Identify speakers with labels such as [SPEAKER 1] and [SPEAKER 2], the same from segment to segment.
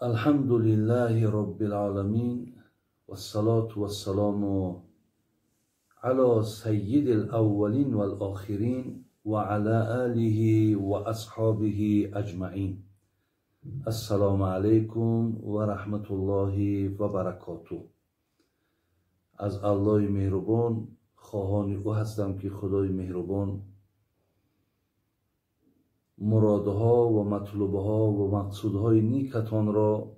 [SPEAKER 1] الحمد لله رب العالمين والصلاة والسلام على سيد الأولين والآخرين وعلى آله وأصحابه أجمعين. السلام عليكم ورحمة الله وبركاته. از الله مهربان خواهان او هستم که خدای مهربان مرادها و مطلوبها و مقصودهای نیکتان را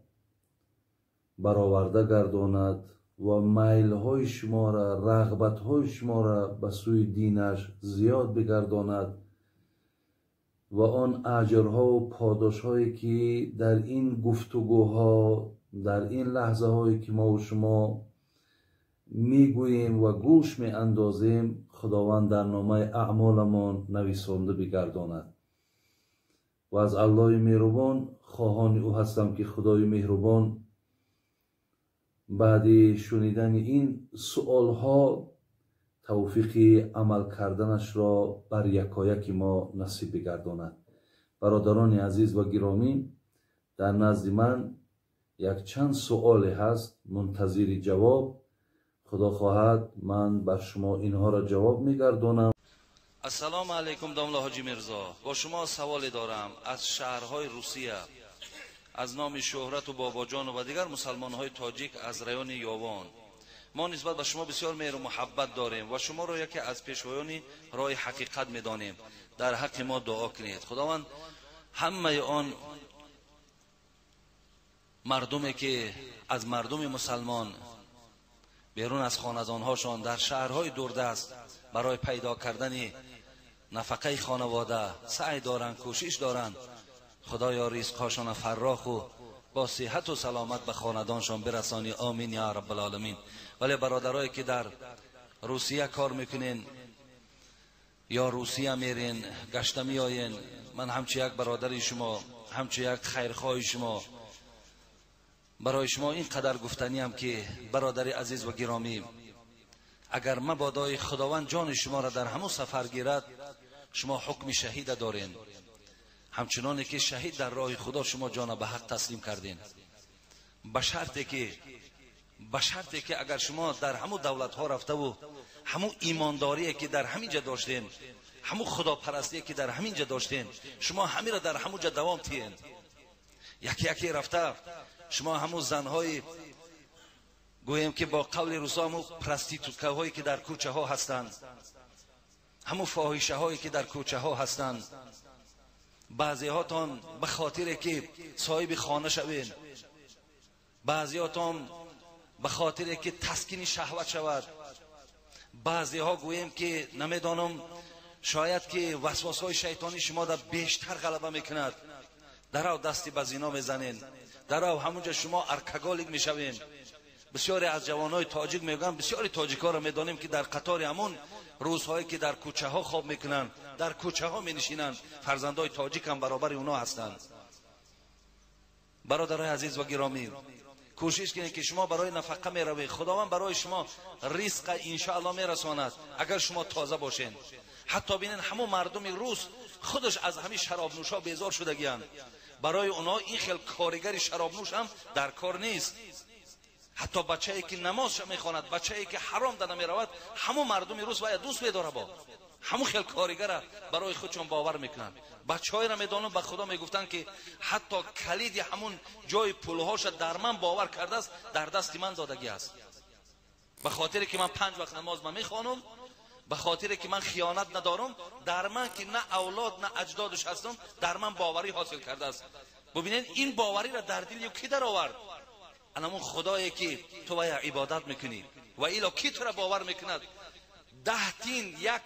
[SPEAKER 1] برآورده گرداند و میلهای شما را، رغبتهای شما را به سوی دینش زیاد بگرداند و آن اجرها و پاداشهایی که در این گفتگوها، در این لحظه هایی که ما و شما میگوییم و گوش می اندازیم، خداوند در نامه اعمالمان نویسانده بگرداند. و از الله مهربان خواهان او هستم که خدای مهربان بعد شنیدن این سؤالها توفیق عمل کردنش را بر یکایک ما نصیب بگرداند. برادران عزیز و گرامی، در نزد من یک چند سؤال هست منتظر جواب. خدا خواهد من بر شما اینها را جواب میگردانم.
[SPEAKER 2] السلام علیکم داملا حاجی میرزا، با شما سوالی دارم از شهرهای روسیه، از نام شهرت و باباجان و دیگر مسلمانهای تاجیک از رایان یاوان. ما نسبت به شما بسیار مهر و محبت داریم و شما را یکی از پیشوایان راه حقیقت میدانیم. در حق ما دعا کنید. خداوند همه آن مردمی که از مردم مسلمان بیرون از خاندانهاشان در شهرهای دوردست برای پیدا کردن نفقه خانواده سعی دارند، کوشش دارند، خدایا رزقهاشان فراخ و با صحت و سلامت به خاندانشان برسانی. آمین یا رب العالمین. ولی برادرایی که در روسیه کار میکنین یا روسیه میرین، گشته میآیین، من همچه یک برادر شما، همچه یک خیرخواه شما، برای شما این قدر گفتنی هم که برادر عزیز و گرامی، اگر مبادای خداوند جان شما را در همون سفر گیرد، شما حکم شهید دارین. همچنانی که شهید در راه خدا شما جان به حق تسلیم کردین، به شرطی که اگر شما در همون دولت ها رفته و همون ایمانداری که در همینجا داشتین، همون خداپرستی که در همینجا داشتین، شما همین را در همونجا دوام تیین. یکی یکی رفته شما همون زنهای، گوییم که با قول روسا، همون پرستیتوتکاهایی که در کوچه ها هستند، همون فاحشه هایی که در کوچه ها هستند، بعضی هاتان به خاطر که صاحب خانه شوین، بعضی هاتان به خاطر که تسکین شهوت شود، بعضی ها گوییم که نمیدانم، شاید که وسواس های شیطانی شما در بیشتر غلبه میکند، در او دستی به زینا میزنین، در او همونجا شما ارکگالیک میشوین. بسیاری از جوانای تاجیک میگن، بسیاری تاجیک ها را میدانیم که در قطار همون روزهایی که در کوچه ها خواب میکنن، در کوچه ها مینشینن، فرزندای تاجیک هم برابر اونا هستند. برادرای عزیز و گرامی، کوشش کنید که شما برای نفقه میروید، خداوند برای شما رزق انشاءالله میرساند اگر شما تازه باشین. حتی ببینین همون مردم روس خودش از همین شراب نوشا بیزار شدگیان، برای اونا این خیل کارگر شراب نوش هم در کار نیست. حتی بچه‌ای که نمازش میخواند، بچه‌ای که حرام داده میرود، همون مردم روس باید دوست می‌داره، با همون خیل کارگر برای خودشون باور میکنن. بچه‌های را میدانم به خدا میگفتن که حتی کلید همون جای پولهاش در من باور کرده است، در دست من دادگی است، به خاطر که من 5 وقت نماز من میخوانم، به خاطر که من خیانت ندارم، در من که نه اولاد نه اجدادش هستم، در من باوری حاصل کرده است. ببینید این باوری را در دل کی در آورد؟ همون خدایی که تو باید عبادت میکنی و ایلا کی تو را باور میکند؟ 10 تین یک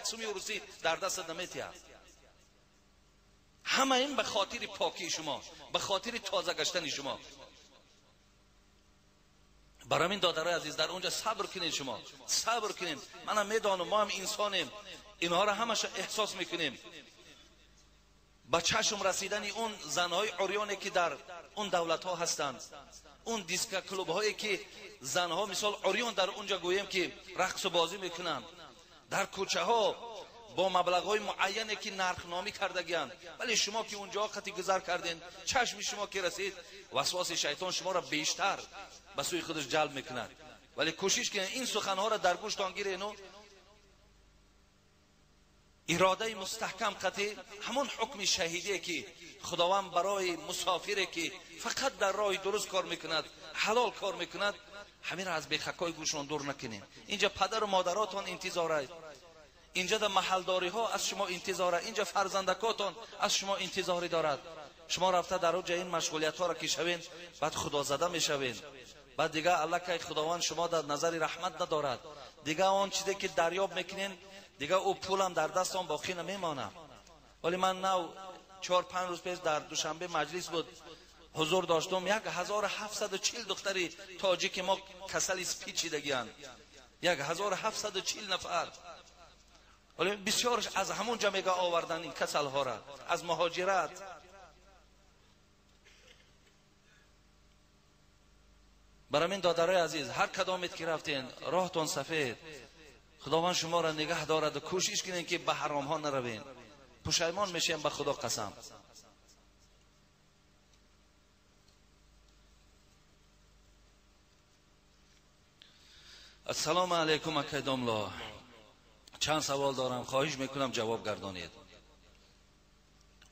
[SPEAKER 2] سومی روسی در دست نمیتیه. همه این به خاطر پاکی شما، به خاطر تازه گشتن شما. برای این دادرای عزیز در اونجا صبر کنید، شما صبر کنید. منم میدانم ما هم انسانیم، اینها را همش احساس میکنیم. با چشم رسیدن اون زنهای عریانی که در اون دولت ها هستند، اون دیسک کلوب هایی که زنها مثال عریان در اونجا گوییم که رقص و بازی میکنند، در کوچه ها با مبلغ معینه که نرخنامی کردگیان، ولی شما که اونجا قطعی گذر کردین، چشم شما که رسید، وسواس شیطان شما را بیشتر به سوی خودش جلب میکند. ولی کوشش کنین این سخنها را در گوشتان گیرین و اراده مستحکم قطعی همون حکم شهیدی که خداوند برای مسافری که فقط در راه درست کار میکند، حلال کار میکند، همین را از بیخکای گوشان دور نکنین. اینجا پدر و مادراتان انتظاره، اینجا در محلداری ها از شما انتظاره، اینجا فرزندکاتان از شما انتظاری دارد. شما رفته در اوج این مشغولیت ها را که شوین، بعد خدا زده میشوین، بعد دیگه الله که خداوند شما در نظر رحمت ندارد. دیگه آن چیزی که دریاب میکنین، دیگه او پولم در دستان باقی نمیمانه. ولی من نو 4-5 روز پیش در دوشنبه مجلس بود، حضور داشتم، 1740 دختری تاجیک ما کسل پیچیدگیان، 1740 نفر. ولی بسیارش از همونجا میگه آوردن این کسل ها را، از مهاجرت. برای من دادرای عزیز، هر کدامت که رفتین راهتون سفید، خداوند شما را نگه دارد و کوشش کنین که به حرام ها نروین، پشیمان میشیم به خدا قسم. السلام علیکم اکای داملا، چند سوال دارم، خواهش میکنم جواب گردانید.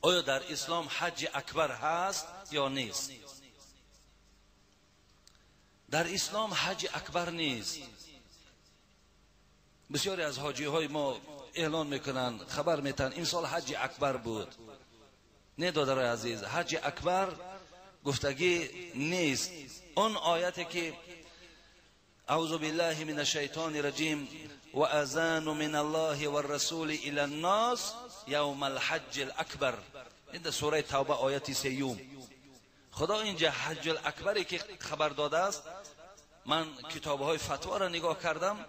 [SPEAKER 2] آیا در اسلام حج اکبر هست یا نیست؟ در اسلام حج اکبر نیست. بسیاری از حاجی های ما اعلان میکنن، خبر میتن این سال حج اکبر بود. نه دادرای عزیز، حج اکبر گفتگی نیست. اون آیت که اعوذ بالله من الشیطان الرجیم و اذان من الله والرسول الى الناس یوم الحج الاکبر، این در سوره توبه آیت 3. خدا اینجا حج الاکبری که خبر داده است، من کتاب های فتوا را نگاه کردم،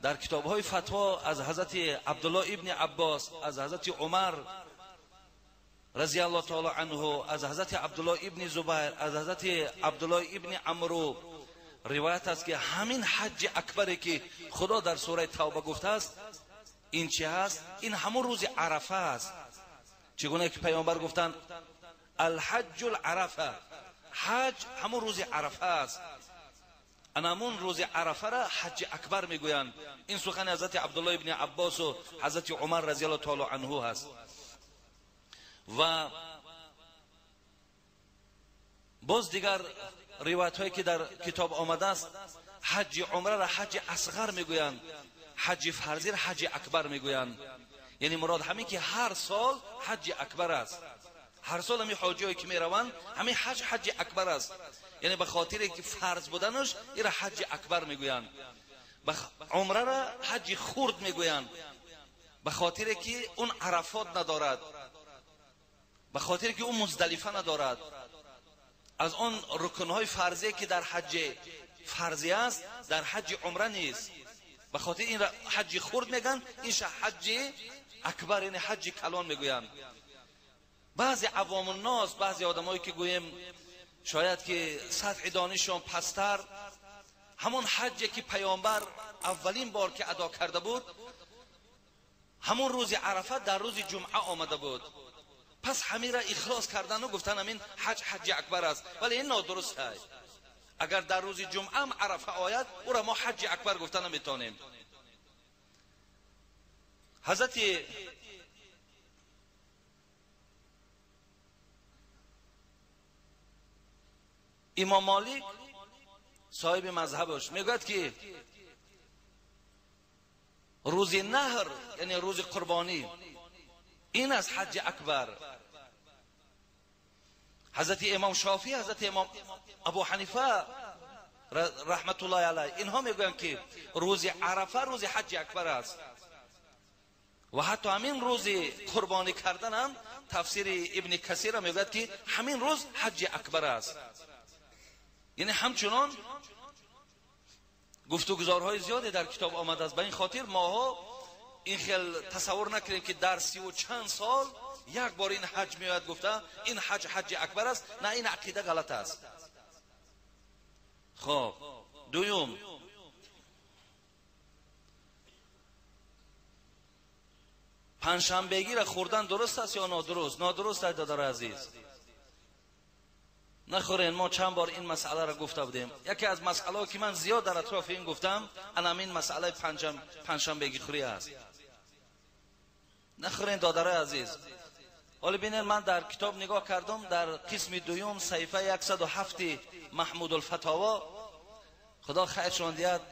[SPEAKER 2] در کتاب های فتوا از حضرت عبدالله ابن عباس، از حضرت عمر رضی الله تعالی عنه، از حضرت عبدالله ابن زبیر، از حضرت عبدالله ابن عمرو روایت است که همین حج اکبری که خدا در سوره توبه گفته است، این چه هست؟ این همون روز عرفه است. چگونه که پیامبر گفتند الحج العرفه، حج همون روز عرفه است. همون روز عرفه را حج اکبر میگویند. این سخن حضرت عبدالله ابن عباس و حضرت عمر رضی الله تعالی عنه هست. و باز دیگر روایت هایی که در کتاب آمده است، حج عمره را حج اصغر میگویند، حج فرضی را حج اکبر میگویند. یعنی مراد همین که هر سال حج اکبر است. هر سال همین حاجی هایی که میروند، همین حج حج اکبر است. یعنی به خاطر که فرض بودنش این را حج اکبر میگویند. عمره را حج خرد میگویند، به خاطر که اون عرفات ندارد، به خاطر که اون مزدلفه ندارد. از آن رکنهای فرضی که در حج فرضی است، در حج عمره نیست. به خاطر این را حج خرد میگن، این حج اکبر یعنی حج کلان میگویند. بعضی عوام الناس، بعضی آدمایی که گوییم شاید که سطح دانششون پستر، همون حجی که پیامبر اولین بار که ادا کرده بود، همون روز عرفه در روز جمعه آمده بود. پس همین را اخلاص کردن و گفتن همین حج حج اکبر است، ولی این نادرست است. اگر در روز جمعه هم عرفه آید، او را ما حج اکبر گفتن نمیتونیم. حضرت امام مالک صاحب مذهبش میگوید که روز نهر یعنی روز قربانی، این از حج اکبر. حضرت امام شافعی، حضرت امام ابو حنیفه رحمت الله علیه، اینها میگویند که روز عرفه روز حج اکبر است. و حتی همین روز قربانی کردن هم تفسیر ابن کثیر میگوید که همین روز حج اکبر است. یعنی همچنان گفتگوزارهای زیادی در کتاب آمده است. به این خاطر ماها این خیل تصور نکنیم که در 30 و چند سال یک بار این حج میآید گفته این حج حج اکبر است. نه، این عقیده غلط است. خب دوم، Панҷшанбегиро хӯрдан дуруст аст ё нодуруст? Нодуруст аст, додари азиз. Нахӯрен. Мо чанд бор ин масъаларо гуфта будем. Яке аз масъалаҳо ки ман зиёд дар атрофи ин гуфтам, ана ин масъалаи панҷшанбегӣ хӯрӣ аст. Нахӯрен, додари азиз. Ҳоло бинед, ман дар китоб нигоҳ кардам, дар қисми дуюм, саҳифаи 107 Маҳмудулфатово, худо хайршон диҳад,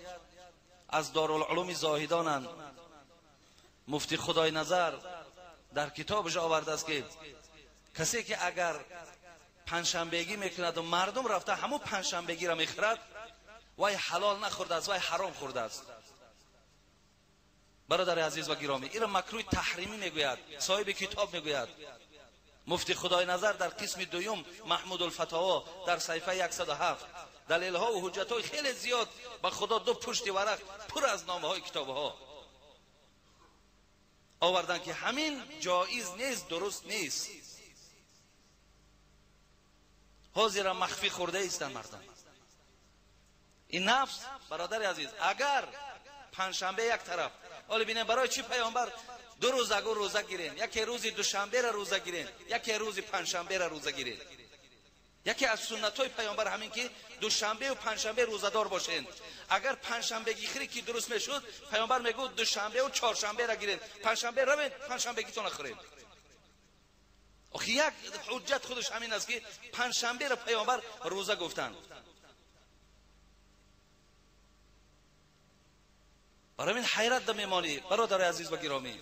[SPEAKER 2] аз Дорулулуми Зоҳидонанд, муфти Худойназар дар китобаш овардааст, ки касе ки агар панҷшанбегӣ мекунад ва мардум рафта ҳамун панҷшанбегиро мехӯрад, вай ҳалол нахӯрдааст, вай ҳаром хӯрдааст. Бародари азиз ва гиромӣ, инро макрӯҳи таҳримӣ мегӯяд, соҳиби китоб мегӯяд. Муфти Худойназар дар қисми дуюм Маҳмудулфатово дар саҳифаи 107 далелҳо ва ҳуҷҷатҳои хеле зиёд, ба худо ду пушти варақ пур аз номаҳои китобҳо овардан, ки ҳамин ҷоиз нест, дуруст нест. Ҳозира махфӣ хӯрда истанд мардум. Ин нафс, бародари азиз, агар панҷшанбе як тараф, ҳоло бинем барои чӣ паёмбар ду рӯз агу рӯза гирен, яке рӯзи душанберо рӯза гирен, яке рӯзи панҷшанберо рӯза гирен. Яке аз суннатҳои паёмбар ҳамин ки душанбе ва панҷшанбе рӯзадор бошен. Агар панҷшанбегӣ хӯрӣ ки дуруст мешуд, паёмбар мегуфт душанбе ва чоршанберо гирен, панҷшанбе равен, панҷшанбегитонро хӯрен. Охи як ҳуҷҷат худаш ҳамин аст, ки панҷшанберо паёмбар рӯза гуфтанд. Барои ин ҳайрат да мемонӣ, бародари азиз ва гиромӣ.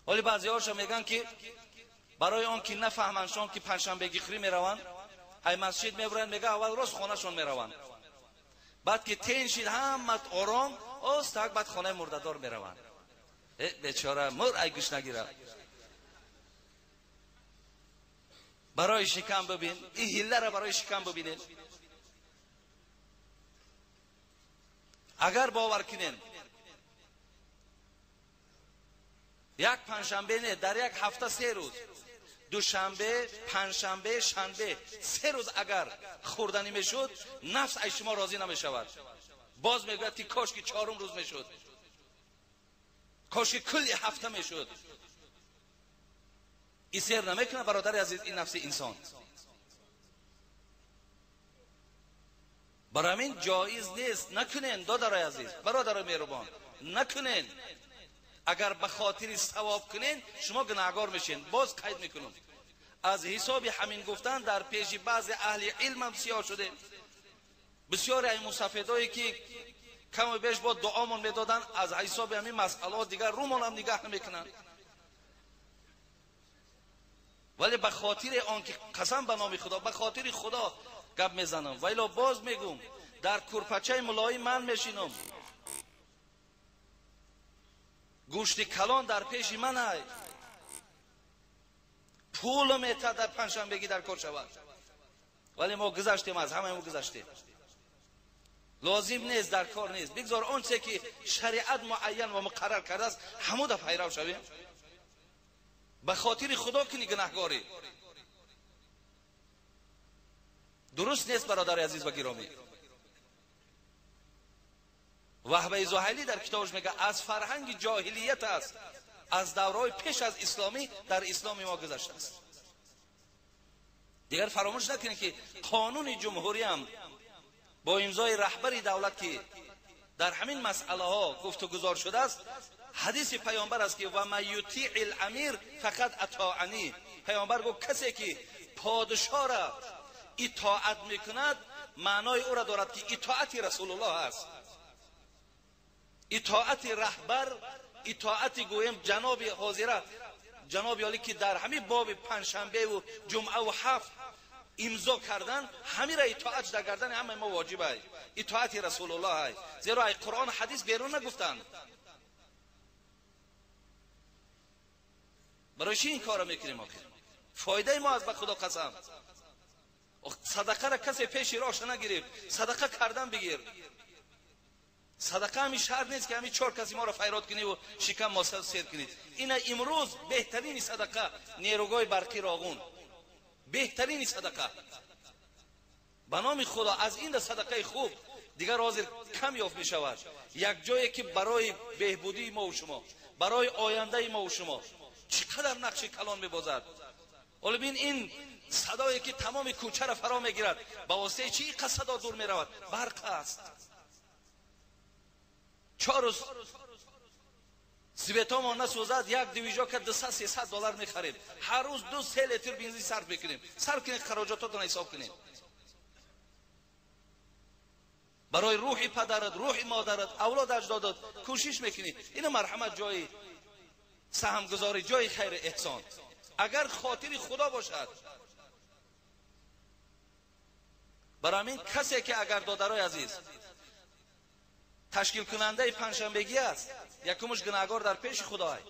[SPEAKER 2] Ҳоли баъзеҳошо мегӯянд, ки барои он ки нафаҳмандшон, ки панҷшанбегӣ хӯрӣ мераванд, ай масҷид мебуранд, мега аввал рост хонашон мераванд, баъд ки тен шид, ҳама ором остак, баъд хонаи мурдадор мераванд. Бечора мур, ай гӯш нагирад. Барои шикам бибин, ин ҳилларо барои шикам бибинед. Агар бовар кунем, як панҷшанбе не, дар як ҳафта се рӯз, душанбе, панҷшанбе, шанбе, се рӯз агар хӯрданӣ мешуд, нафс аз шумо розӣ намешавад. Боз мегӯяд, ки кош ки чорум рӯз мешуд, кош ки кулли ҳафта мешуд. Ин сер намекунад, бародари азиз, ин нафси инсон. Барои ҳамин ҷоиз нест, накунен, додарои азиз, бародарои меҳрубон, накунен. Агар ба хотири савоб кунен, шумо гунаҳгор мешен. Боз қайд мекунам, аз ҳисоби ҳамин гуфтан дар пеши баъзе аҳли илмам сиёҳ шудем. Бисёре ай мусафедое ки каму беш бо дуомон медоданд, аз ҳисоби ҳамин масъалаҳо дигар рӯмонам нигаҳ намекунанд. Вале ба хотири он ки қасам ба номи худо, ба хотири худо гап мезанам, вайло боз мегӯм, дар курпачаи мулоим ман мешинам, гӯшти калон дар пеши ман ай, пул метад дар панҷшанбегӣ дар кор шавад. Вале мо гузаштем, аз ҳамаи мо гузаштем. Лозим нест, дар кор нест. Бигзор он чизе ки шариат муайян ва муқаррар кардааст, ҳамуда пайрав шавем. Ба хотири худо кунӣ гунаҳгорӣ, дуруст нест, бародари азиз ва гиромӣ. Ваҳбаи Зуҳайлӣ дар китобаш мегӯяд, аз фарҳанги ҷоҳилият аст, аз давраҳои пеш аз исломӣ дар исломи мо гузаштааст. Дигар фаромӯш накунед, ки қонуни ҷумҳуриям бо имзои раҳбари давлат, ки дар ҳамин масъалаҳо гуфтугузор шудааст, ҳадиси паёмбар аст, ки ва ман ютиъи ламир фақад атоанӣ. Паёмбар гуфт, касе ки подшоҳра итоат мекунад, маънои ӯро дорад, ки итоати расулуллоҳ аст, итоати раҳбар, итоати гӯем ҷаноби ҳозира, ҷаноби олӣ, ки дар ҳамин боби панҷшанбеву ҷумъаву ҳафт имзо кардан, ҳамира итоат дар гардани ҳамаи мо воҷиб ай, итоати расулуллоҳ ай, зеро ай қуръон ҳадис берун нагуфтанд. Барои чӣ ин корро мекунем охир? Фоидаи мо аз, ба худо қасам, садақара касе пеши роҳша нагирифт. Садақа кардан бигир. Садақа ҳами шарт нест, ки ҳами чор каси моро файрод кунӣ ва шикам мо сер кунед. Ина имрӯз беҳтарини садақа нерӯгоҳи барқи Роғун, беҳтарини садақа, ба номи худо. Аз ин садақаи хуб дигар ҳозир кам ёфт мешавад. Як ҷое ки барои беҳбудии мо ва шумо, барои ояндаи мо ва шумо чӣ қадар нақши калон мебозад. Ҳоло бин ин садое ки тамоми кӯчаро фаро мегирад, ба воситаи чӣ инқадр садо дур меравад? Барқ аст. 4 рӯз светомон насӯзад, як движока 200-300 доллар мехарем. Ҳар рӯз 2-3 литр бензин сарф мекунем. Сарф кунед, хароҷототон ҳисоб кунед. Барои рӯҳи падарат, рӯҳи модарат, авлод аҷдодат кӯшиш мекунӣ. Ина марҳамат ҷои саҳмгузорӣ, ҷои хайр эҳсон. Агар хотири худо бошад. Барои ҳамин касе ки агар додарои азиз ташкил кунандаи панҷшанбегӣ аст, якумш гунаҳгор дар пеши худой.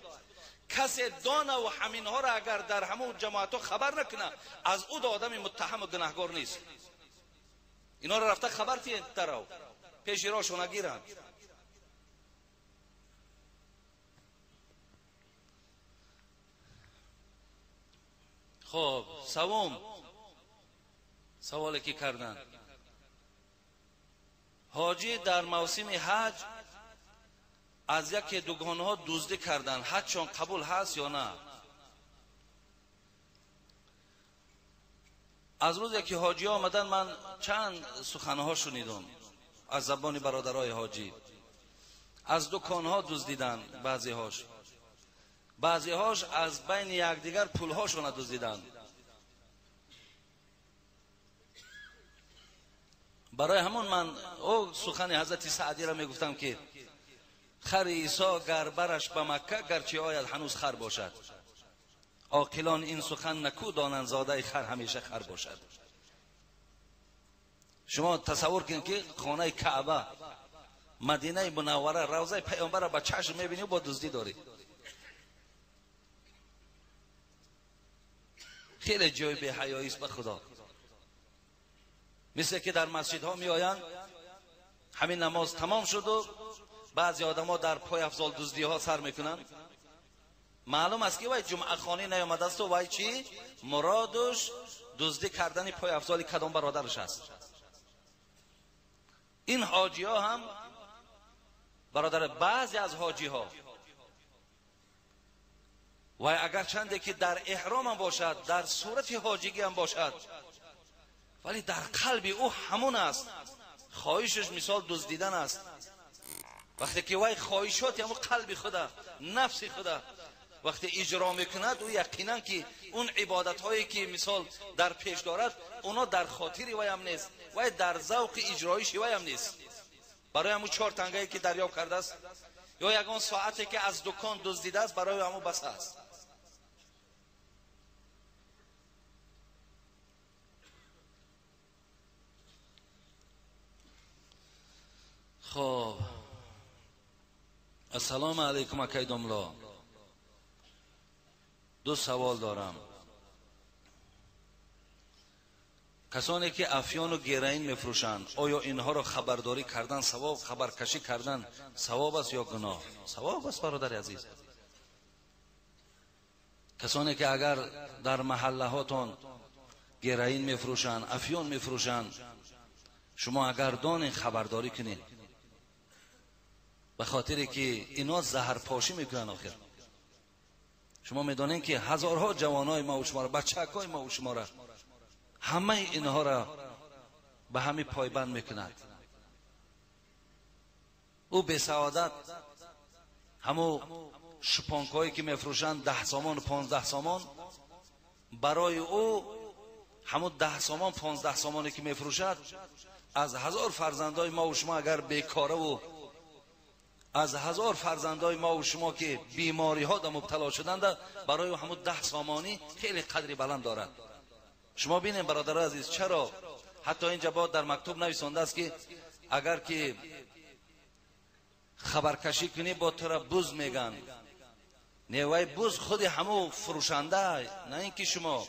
[SPEAKER 2] Касе дона ва ҳаминҳоро агар дар ҳамон ҷамоатҳо хабар накунад, аз ӯ до одами муттаҳаму гунаҳгор нест. Инҳоро рафта хабар тиҳед дарав, пеши роҳшона гиранд. Хоб, савом саволе ки карданд. Ҳоҷӣ дар мавсими ҳаҷ аз яке дугонҳо дуздӣ карданд, ҳаҷшон қабул ҳаст ё на? Аз рӯзе ки ҳоҷиҳо омаданд, ман чанд суханҳо шунидам аз забони бародарои ҳоҷӣ. Аз дуконҳо дуздиданд баъзеҳош, баъзеҳош аз байни якдигар пулҳошона дуздиданд. Барои ҳамон ман о сухани ҳазрати Саъдиро мегуфтам ки хари Исо гар бараш ба Макка, гарчи ояд ҳанӯз хар бошад. Оқилон ин сухан накӯ донанд, зодаи хар ҳамеша хар бошад. Шумо тасаввур кунед ки хонаи Каъба, Мадинаи Мунаввара, равзаи паёмбарро ба чашм мебинӣ, бо дуздӣ дорӣ. Хеле ҷои беҳаёист ба худо. Мисле ки дар масҷидҳо меоянд, ҳамин намоз тамом шуду баъзе одамо дар пойафзол дуздиҳо сар мекунанд. Маълум аст ки вай ҷумъахонӣ наёмадасту вай чӣ? Муродуш дуздӣ кардани пойафзоли кадом бародараш аст. Ин ҳоҷиҳо ҳам бародар, баъзе аз ҳоҷиҳо вай агарчанде ки дар эҳромам бошад, дар сурати ҳоҷигиам бошад, вале дар қалби ӯ ҳамон аст. Хоҳишаш мисол дуздидан аст. Вақте ки вай хоҳишоти ҳамон қалби худа, нафси худа вақте иҷро мекунад, ӯ яқинан ки он ибодатҳое ки мисол дар пеш дорад, оно дар хотири вайам нест, вай дар завқи иҷроиши вайам нест. Барои ҳамон 4 тангае ки дарёб кардааст ё ягон соате ки аз дукон дуздидааст, барои ҳамон бас аст. Хоб, ассалому алайкум акай домло. 2 савол дорам. Касоне ки афёну героин мефурӯшанд, оё инҳоро хабардорӣ кардан савоб, хабаркашӣ кардан савоб аст ё гуноҳ? Савоб аст, бародари азиз. Касоне ки агар дар маҳаллаҳотон героин мефурӯшанд, афён мефурӯшанд, шумо агар донед хабардорӣ кунед, ба хотире ки ино заҳрпошӣ мекунанд. Охир шумо медонед ки ҳазорҳо ҷавонои ма ва шуморо, бачакҳои ма ва шуморо, ҳамаи инҳоро ба ҳамин пойбанд мекунад. Ӯ бесаодат ҳамун шупонкҳое ки мефурӯшанд 10 сомон, 15 сомон, барои ӯ ҳамун 10 сомон, 15 сомоне ки мефурӯшад, аз 1000 фарзандои ма ва шумо агар бекораву аз 1000 фарзандои ма ва шумо ки бемориҳо да мубтало шуданд, барои ҳамун 10 сомонӣ хеле қадри баланд дорад. Шумо бинед бародарои азиз, чаро ҳатто инҷа бояд дар мактуб нависондааст ки агар ки хабаркашӣ кунӣ, бо тура буз меган. Не, вай буз худи ҳамун фурӯшанда, на ин ки шумо.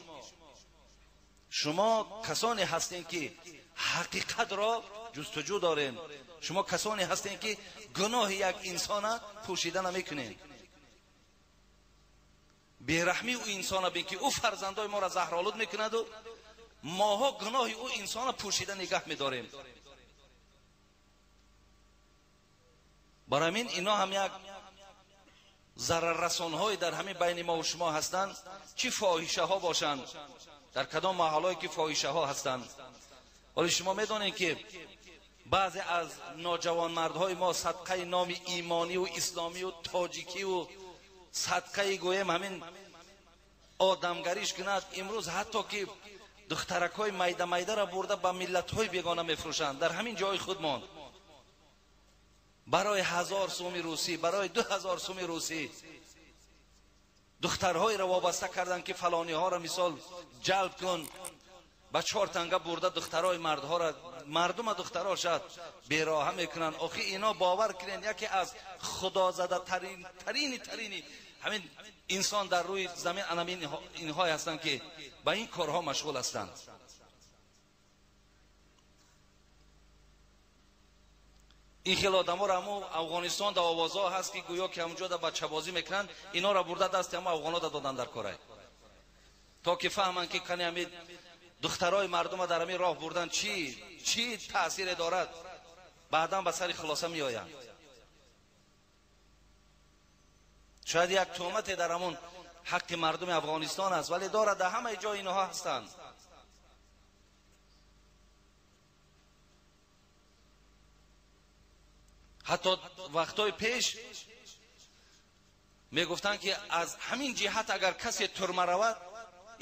[SPEAKER 2] Шумо касоне ҳастед ки ҳақиқатро ҷустуҷӯ дорем. Шумо касоне ҳастед ки гуноҳи як инсона пӯшида намекунед. Бераҳмии ӯ инсона бин ки ӯ фарзандои моро заҳролуд мекунаду моҳо гуноҳи ӯ инсона пӯшида нигаҳ медорем. Барои ҳамин ино ҳам як Зараррасонҳое дар ҳамин байни мо ва шумо ҳастанд, чӣ фоҳишаҳо бошанд, дар кадом маҳаллое ки фоҳишаҳо ҳастанд. Вале шумо медонед ки баъзе аз ноҷавонмардҳои мо садқаи номи имонӣ ва исломӣ ва тоҷикӣ ва садқаи гӯем ҳамин одамгариш кунад, имрӯз ҳатто ки духтаракҳои майда майдаро бурда ба миллатҳои бегона мефурӯшанд дар ҳамин ҷои худмон барои 1000 суми русӣ, барои 2000 суми русӣ духтарҳоеро вобаста карданд ки фалониҳоро мисол ҷалб кун, ба 4 танга бурда духтарҳои мардҳоро, мардума духтарҳо шад бероҳа мекунанд. Охи ино бовар кунед, яке аз худозада тарини ҳамин инсон дар рӯи замин анамин инҳое ҳастанд ки ба ин корҳо машғул ҳастанд. Ин хел одаморо ҳамо Афғонистон дар овозҳо ҳаст ки гӯё ки ҳамонҷо дар бачабозӣ мекунанд, инҳоро бурда дасти ҳамо афғонҳо доданд дар корай, то ки фаҳманд ки кани ҳамин духтарои мардума дар ҳамин роҳ бурдан чӣ таъсире дорад, баъдан ба сари хулоса меоянд. Шояд як туҳмате дар ҳамон ҳаққи мардуми Афғонистон аст, вале дорад дар ҳамаи ҷой инҳо ҳастанд. Ҳатто вақтҳои пеш мегуфтанд ки аз ҳамин ҷиҳат агар касе турма равад,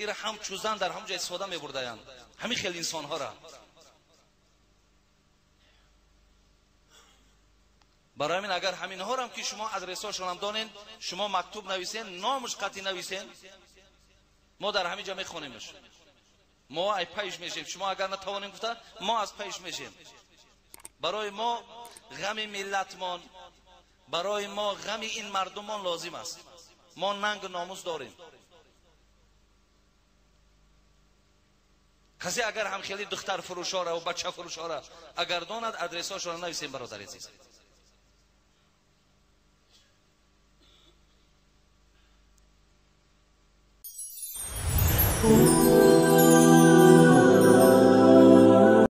[SPEAKER 2] ира ҳамчун зан дар ҳамон ҷо истифода мебурдаянд ҳамин хел инсонҳоро. Барои ҳамин агар ҳаминҳорам ки шумо адресҳошонам донед, шумо мактуб нависен, номаш қатъӣ нависен, мо дар ҳамин ҷо мехонемш, мо ай пайш мешем. Шумо агар натавонем гуфта, мо аз пайш мешем. Барои мо ғами миллатмон, барои мо ғами ин мардумон лозим аст. Мо нангу номус дорем. Касе агар ҳам хеле духтарфурӯшҳоро ва бачафурӯшҳоро агар донад, адресҳошонро нависем, бародари азиз.